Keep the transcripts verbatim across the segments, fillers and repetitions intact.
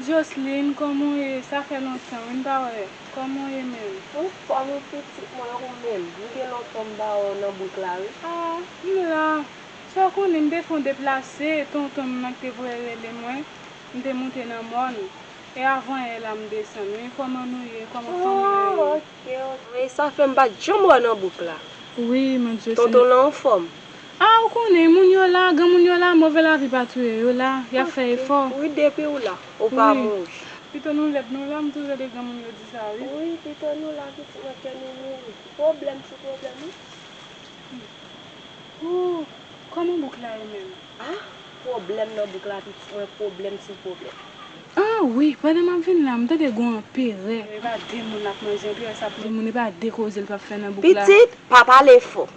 Joseline, kòman w ye? Sa fè lontan wi m pa wè. Kòman w ye menm? Anfòm wi pitit mwen, ou menm? M gen lontan m pa wè w nan bouk la wi. Ah, m la. Sa w konnen, m te fè yon deplase, tonton m nan ki te voye rele mwen, m te moute nan mòn. E avan yè la m desann wi. Kòman nou ye? Kòman fanmi an ye? Oh, ok, ok. Wi, sa fè m pa t janm wè w nan bouk la. Wi, Manje. Tonton lan anfòm? Ah, ou konnen, moun yo la, granmoun yo la, move lavi pa touye yo la, y ap fè efò. Wi, depi w la, ou pa mouri. Pito nou lèd nou la, m toujou tande granmoun yo di sa wi. Wi, pito nou la, pitit mwen, ke nou mouri. Pwoblèm sou pwoblèm wi. Oh, kòman bouk la ye menm? Ah, pwoblèm nan bouk la, pitit mwen, pwoblèm sou pwoblèm. Ah wi, pandan m ap vin la, m tande gon anperè. E pa de moun l ap manje, anperè sa ap manje moun, e pa de koze l p ap fè nan bouk la. Pitit, pa pale fò.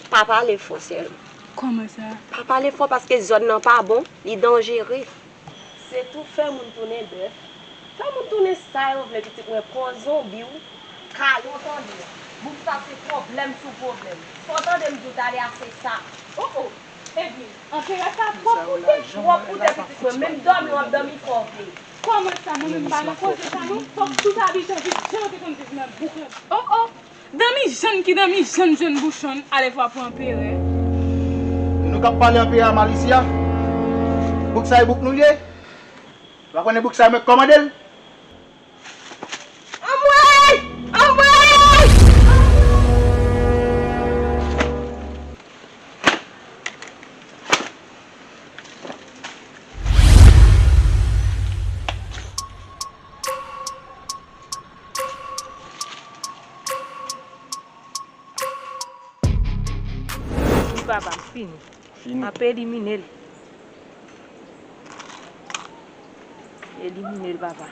Pa pale fò sèlman. Kòman sa? Pa pale fò paske zòn nan pa bon, li danjere. Se tou fè moun tounen bèf. Fè moun tounen sa yo vle, pitit mwen, pran zonbi w, kale w tande. Bouk sa se pwoblèm sou pwoblèm. Fò w tande m di w talè a se sa. Oh, oh. Ebyen, anperè sa twòp pou tèt, twòp pou tèt pitit mwen. Menm dòmi w ap dòmi fò vle. Kòman sa, mwen menm m pa nan koze sa non. Fòk tout abitan vin jan yo te konn viv nan bouk lan. Oh, oh. Danmi Jann ki Danmi Jann jwenn bouchon, ale fwa pou anperè. E nou k ap pale anperè a mal isi a? Bouk sa e bouk nou ye? Ou pa konnen bouk sa e mwen k kòmande l? Anmwey! Anmwey! Wi papa, m fini. Fini. M ap elimine l. Elimine l, papa.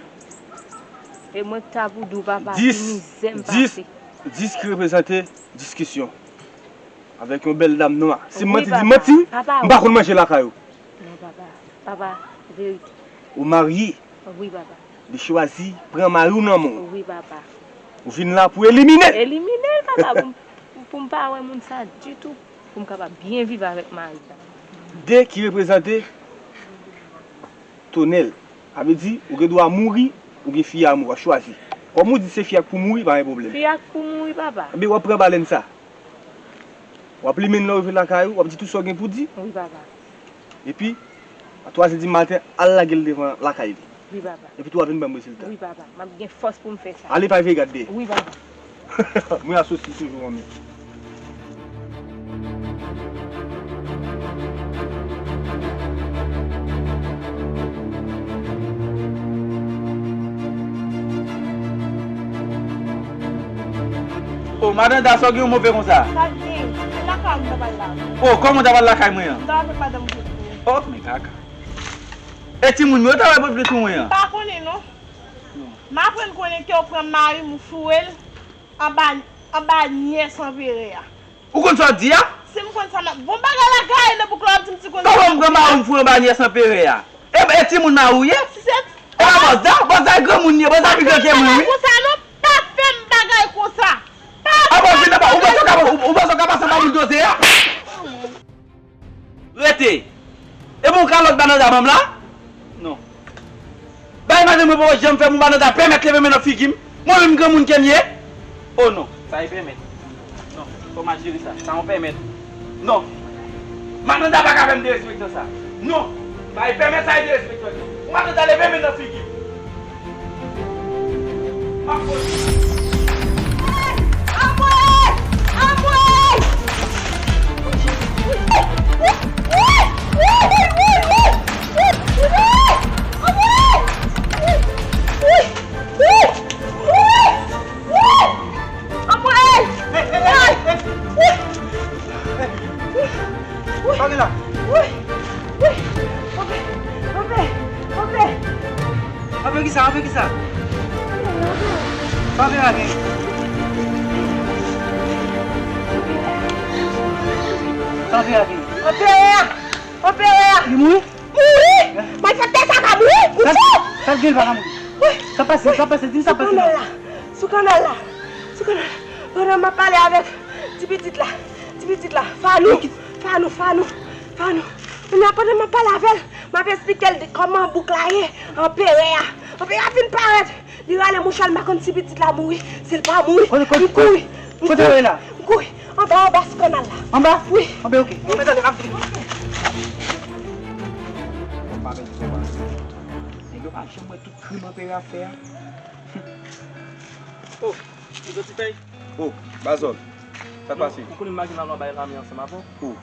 E mwen k ta pou di w, papa, ki mizè m pase. Dis ki reprezante diskisyon avèk yon bèl dam nwa. Si m manti, di m manti. Papa, m pa konn manje lakay ou. Non, papa. Papa, verite. Ou marye. Wi, papa. Li chwazi pran mari w nan men w. Wi, papa. Ou vin la pou elimine l. Elimine l, papa, pou m, pou m pa wè moun sa ditou. Pou m kapab byen viv avèk mari sa. De ki reprezante tonèl. Sa vle di, ou gen dwa mouri, oubyen fi a mouri, w ap chwazi. Kòm ou di se fi a k pou mouri, pa gen pwoblèm. Fi a k pou mouri, papa. Ebyen, w ap pran balèn sa. W ap limen l lè w rive lakay ou, w ap di tout sa w gen pou di. Wi, papa. Epi, a twa zè di maten, al lage l devan lakay li. Wi, papa. Epi tou w a vin ban m rezilta. Wi, papa. M ap gen fòs pou m fè sa. Ale, pa veye gad dèyè. Wi, papa. Mwen asosye toujou an men. O, madan Da, sa w gen yon move konsa? Sa gen, se lakay m ta pral la. O, kòman w ta pral lakay mwen an? M ta pral fè madanm pwoblèm. O, men kaka. E timoun yo ta pral pote pou mwen an? M pa konnen non. M aprann konnen ke w pran mari m ou foure l anba, anba nyès anperè a. Ou konn sa w di a? Si m konn sa m ap, bon bagay la gaye nan bouk la w ap di m si konn sa. Kòman m pran mari m foure anba nyès anperè a? E, e timoun mari w ye? Si se. E pa bòs Da, bòs Da e granmoun ye, bòs Da pi gran ke mwen wi. Pa fè m bagay konsa non, pa fè m bagay konsa. Pa fè m bagay konsa. A bon, vin anba, ou panse w ka, ou, ou panse w ka pase anba moun doze a? Rete! E bon kalòt bananda ban m la? Non. Bay madanm mwen poko janm fè m, bananda pèmèt leve men nan figi m. Mwen menm granmoun ke m ye? O non, sa e pèmèt. Non, fò m al jere sa. Sa yon pèmèt. Non. Bananda pa ka fè m derespektan sa. Non. Bay pèmèt sa e derespektan. Bananda leve men nan figi m. Sa gen la? Wi! Wi! Anpe! Anpe! Anpe! Anpe kisa? Anpe kisa? Anpe anpe! Anpe anpe! Anperè a! Anperè a! Li mouri? Mouri! Malfektè sa ka mouri? Ou fou? Sa l gen, li pa ka mouri. Wi! Sa pase, sa pase, di m sa pase la. Sou kanal la! Sou kanal la! Sou kanal la! Pandan m ap pale avèk ti pitit la! Ti pitit la! Fanou! Fanou! Fanou! Fanou! Kounye a pandan m ap pale avè l, M ap esplike l kòman bouk la ye, anperè a. Anperè a fin parèt. Li rale mouchwa l, m pa konn si pitit la mouri. Si l pa mouri, m kouri. M kote w ye la? M kouri. Anba, anba sou kanal la. Anba? Wi. Anba, ok. Anba, tande, m ap vini. Nèg yo pa janm wè tout krim anperè ap fè a. Oh, Izo Titay. Oh, Bazòl. Sa k pase? Ou konnen m pa gen lalwa bay lame ansanm avè w. Oh.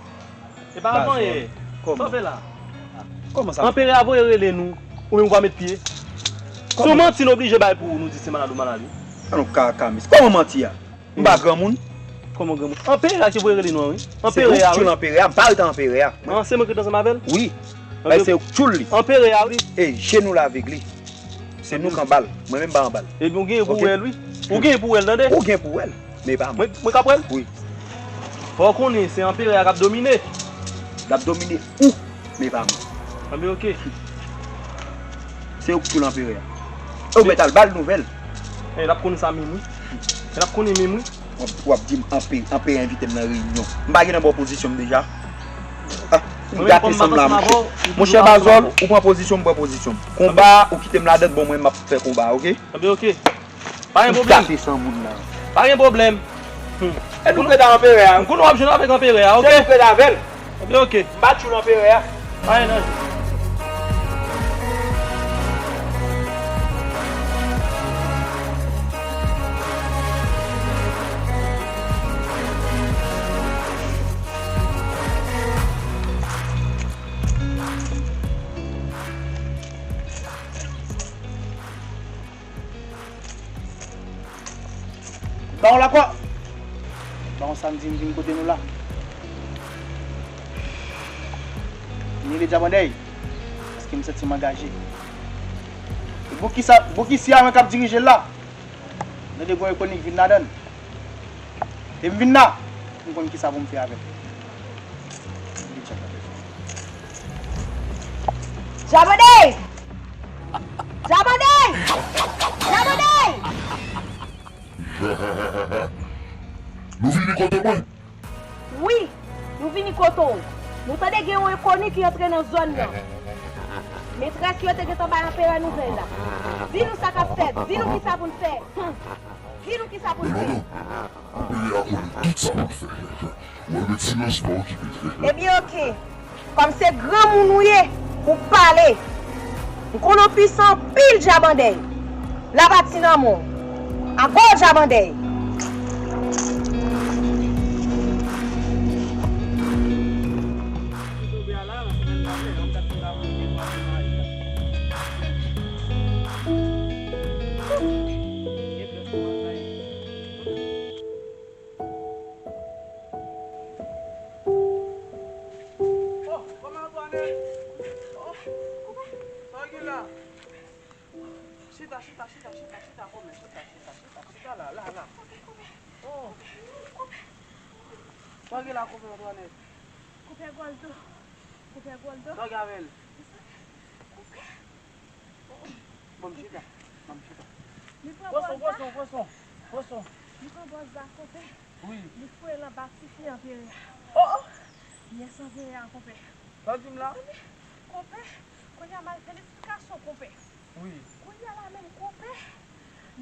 E pa avan ye. Kòman? Sa w fè la? Kòman sa? Anperè a voye rele nou, ou menm ou pa met pye. Se yon manti nou oblije bay pou nou di se malad ou malad wi. An nou ka, ka, mis. Kòman manti a? M pa granmoun. Kòman granmoun? Anperè a ki voye rele nou an wi. Anperè a wi. Se ou k tchoul anperè a, m pa ret anperè a. An, se mwen ki ret ansanm avè l? Wi. Bay se ou k tchoul li. Anperè a wi. E, je nou la avèg li. Se nou k anba l. Mwen menm m pa anba l. Ebyen ou genyen pou wè l wi. Ou genyen pou wè l tande. Ou gen pou wè l. Men e pa mwen. Mwen, mwen k ap wè l? Wi. Fò w konnen se anperè a k ap domine. L ap domine ou, men e pa mwen. Anben ok. Se ou k tchoul anperè a. E ou mèt al ba l nouvèl. E l ap konnen sa menm wi. E l ap konnen menm wi. W ap, w ap di m anpe, anpe envite m nan reyinyon. M pa gentan ba w pozisyon m deja? Ah, m gate san m la, monchè. Monchè Bazòl, ou pran pozisyon m, pran pozisyon m. Konba, ou kite m ladan, bon, mwen m ap fè konba, ok? Anben ok. Pa gen pwoblèm. M gate san moun la. Pa gen pwoblèm. E nou k ret ak anperè a. M konnen w ap jwenn avèk anperè a, ok? Se nou k ret avè l. Anben ok. M pa tchoul anperè a. Pa gen danje. Bawon Lakwa! Bawon Samdi, m vin kote nou la. M rele Djabandèy, paske m santi m angaje. E bouk isi a, bouk isi a, mwen k ap dirije l la. Mwen te gen yon ekonik vin ladan l. E m vin la, m konn kisa pou m fè avè l. Djabandèy! Djabandèy! Djabandèy! Nou vini kote mwen! Wi, nou vini kote w. Nou tande gen yon enkoni ki antre nan zòn nan. Metrès yo te gentan bay anperè nouvèl la. Di nou sa k ap fèt, di nou kisa pou n fè. Di nou kisa pou n fè. Anperè a konnen tout sa pou l fè. Mwen retirans pa okipe. Ebyen, oke. Kòm se granmoun ou ye, ou pale. M konnen w pwisan anpil, Djabandèy. Lapati nan men w. Agow, Djabandèy. Oh, kòman Antwanèt? Oh, sa w gen la? Chita, chita, chita, chita, chita, kòmè, chita, chita, chita, chita la, la, la. Oh. Sa w gen la, kòmè Antwanèt? Konpè Gòldo. Konpè Gòldo. Sa w gen avè l? Konpè. Bon, m chita. Bon, m chita. Li pran bòz la. Pran son, pran son, pran son. Li pran bòz la, konpè. Wi. Li foure l anba tifi anperè a. Oh, oh. Pyès anperè a, konpè. Sa w di m la? Konpè, konpè, kounye a m al fè l esplikasyon, konpè. Wi. Kounye a la menm, konpè,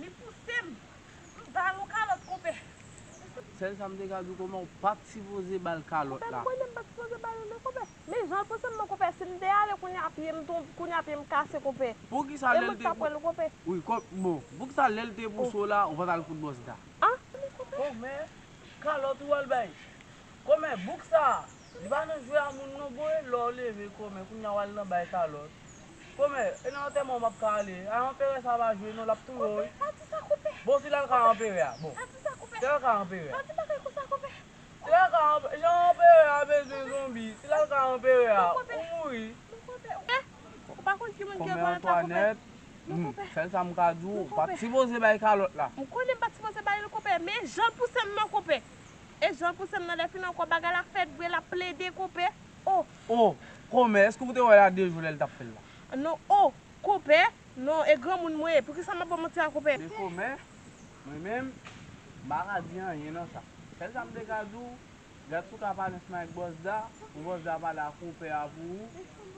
li pouse m. M ba l yon kalòt, konpè. Sèl sa m te ka di w, kòman w pa t sipoze ba l kalòt la. Konpè, mwen menm m pa t sipoze ba l, non, konpè. Men jan l pouse m nan, konpè, si m te ale kounye a pye m tonbe, kounye a pye m kase, konpè. Poukisa lè l te pou-, wi, kò-, bon, poukisa lè l te pouse w la, ou pa t al koud bòz la? Ah? Kòmè, kalòt ou al bay. Kòmè, bouk sa, li pa nan jwe a moun non, bro, e lè w leve, kòmè, kounye a w al nan bay kalòt. Kòmè, e nan antèman w m ap ka ale. A, anperè sa pa jwe non, l ap touye w, wi. Konpè, pa di sa, konpè. Bon, si l al kay anperè a, bon. Pa di sa, konpè. Si l al kay anperè a. Pa di bagay konsa, konpè. Si l al kay anp-, jan anperè a bezwen zonbi, si l al kay anperè a, ou mouri. Ou pa konn ki moun ki anperè la, konpè. Non, hmm, konpè. Sèl sa m ka di w, ou pa t sipoze bay kalòt la. M konnen m pa t sipoze bay l, konpè, men jan l pouse m nan, konpè. E jan l pouse m nan, lè fini ankò, bagay la fèt vre, l ap plede, konpè. Oh! Oh, kòmè, èske w te wè l a de jou lè l t ap fè l la? Non, oh, konpè, non, e granmoun mwen ye. Poukisa m ap ba w manti a, konpè? Men kòmè, mwen menm, m pa ka di anyen nan sa. Sèl sa m te ka di w, Gad si w ka pale ansanm avèk Bòs Da, pou Bòs Da pale a konpè a pou ou,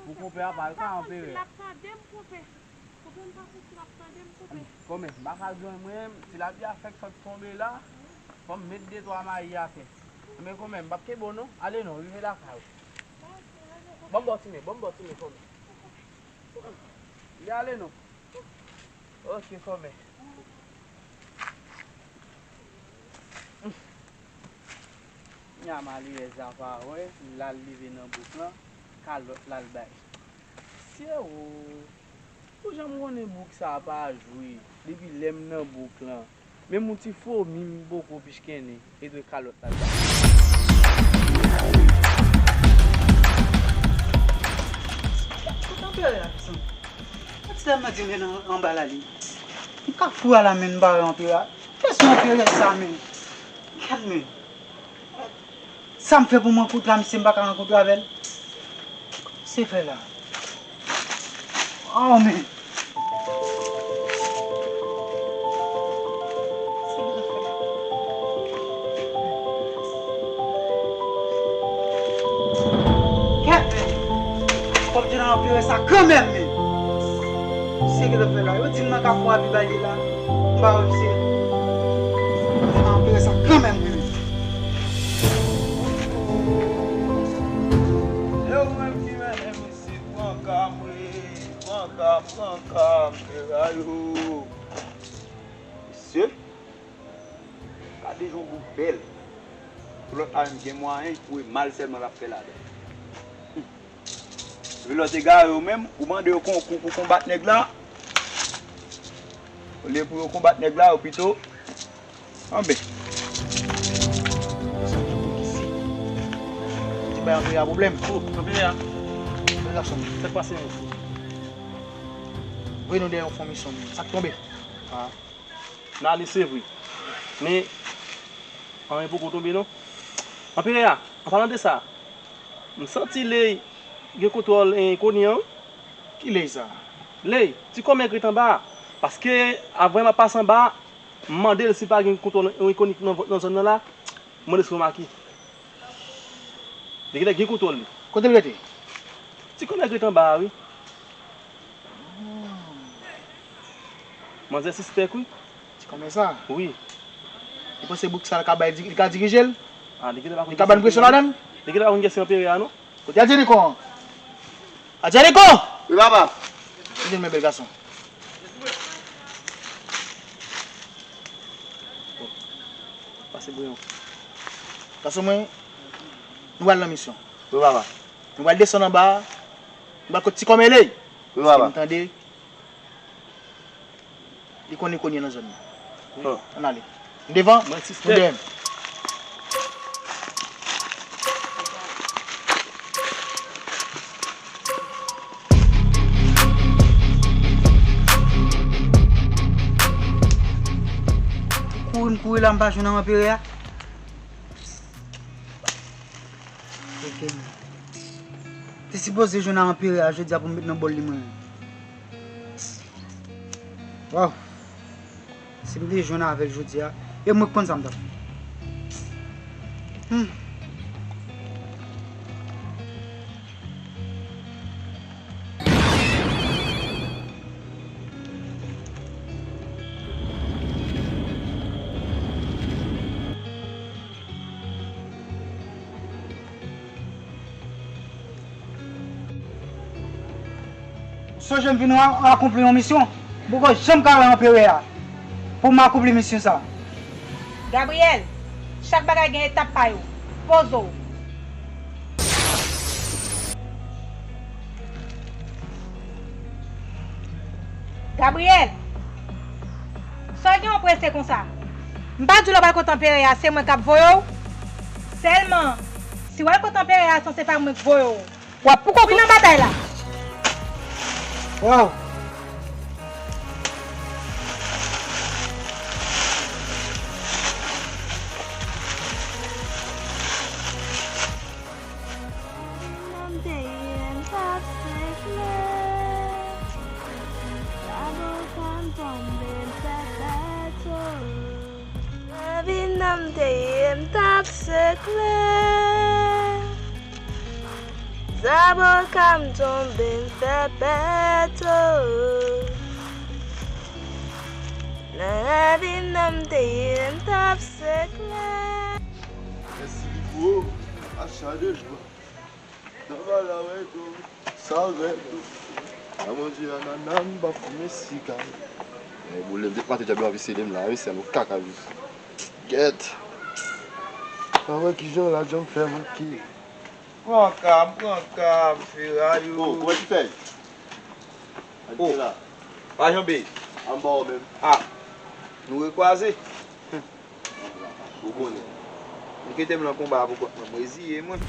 pou konpè a pale ka anperè. L ap tande m, konpè. Konpè, m pa konprann si l ap tande m, konpè. Konpè, m pa ka jwenn mwen, si lapli a fèk sot tonbe la, fò m met de twa mayi atè. Men konpè, m p ap kenbe w non, ale non, rive lakay ou. Ban m ba w ti men, ban m ba w ti men, konpè. Li ale non. Ok, konpè. Nya malerèz la pa wè, l al leve nan bouk lan, kalòt la l bay. Sye o, pou jan m konnen bouk sa pa jwe, depi lè m nan bouk lan, menm yon ti fomi m poko pichkennen, e dwe kalòt la l bay. Kote anperè a, pisan? Ti dam nan di men anba la li. M ka fou a la men m bare anperè a. Kiyès anperè sa men? Gad men. Sa m fè pou m rankontre a misye m pa ka rankontre avè l? Se fè la. Oh men. Kèt! Kòm te nan anperè sa kanmenm men. Se ki l ap fè la? Yo di m nan ka pran api bagay la. M pa wè misye. Te nan anperè sa kanmenm men. E ou menm ki mennen m isit, pran ka m wi, pran ka m, pran ka m, pera yo. Mesye, gade jan yon bouk bèl. Pou lòt la menm gen mwayen, pou e mal sèlman l ap fè ladan. Epi lè w te gare yo menm, ou mande yo konkou pou konbat nèg la. Olye pou yo konbat nèg la, yo pito anben. Sa gen bouk isit. Ti bay anperè a pwoblèm. O, anperè a. Sa k pase menm? Voye nou dèyè yon fon misyon menm. Sa k tonbe? Ah. N ale, se vre. Men, anyen poko tonbe non. Anperè a, an palan de sa, m santi Ley gen kontwòl, eh, Koni an wi. Ki Ley sa? Ley, ti kòmè k ret anba a. Paske, avan m ap pase anba a, m mande l si pa gen kontwòl, eh, Koni nan, nan zòn nan la. M mande si w remake. Li genlè gen kontwòl li. Kote l rete? Ti kòmè k ret anba a wi. Manzè sispèk wi. Ti kòmè sa? Wi. Li panse bouk sa l ka bay, li ka dirije l? Ah, li genlè pa konn. Li ka ba n presyon ladan l? Li genlè pa konn kiyès se anperè a non. Kote Adjeniko an? Adjeniko! Wi, papa. Kite l men bèl gason. Bon. Pase bouyon. Gason mwen, nou pral nan misyon. Wi, papa. Nou pral desann anba a. Nou pral kot ti kòmè Ley. Wi, papa. Paske m tande li konnen Koni nan zòn nan. Wi. Ann ale. M devan, nou dèyè m. Kouri m kouri la, m pa jwenn anperè a. Te sipoze jwenn a anperè a jodi a pou m met nan bòl li mwen. Waw. Si m te jwenn avè l jodi a, e mwen k konn sa m t ap fè. Hmm. Sonje m vin a-, akonpli yon misyon. M poko janm ka wè anperè a pou m akonpli misyon sa. Gabriel, chak bagay gen etap pa yo. Poze w. Gabriel! Sa w gen w prese konsa? M pa di w lè w pral kot anperè a, se mwen k ap voye w? Sèlman, si w al kot anperè a, sanse pa mwen k voye w. W ap pou kont ou nan batay la. Waw! M te ye m t ap sekle. Zaboka m tonbe m fè pèto. Nan ravin nan m te ye m t ap sekle. Mèsi Libo, a chak de jou. Travay la wè tou, sa wè tou. A Bondye anana m pa fimen siga. E boule m depi maten djab yo anvi sele m la wi sèl ou kaka jis. Gèt. Pa wè kijan la djanm fè manke. Pran ka m, pran ka m, ferayou. Oh, kòman ti fè? Oh. Pa janbe. Anba w menm. Ah. Nou rekwaze. Ou konnen. M kite m nan konba a pou kont mwen, m reziye mwen.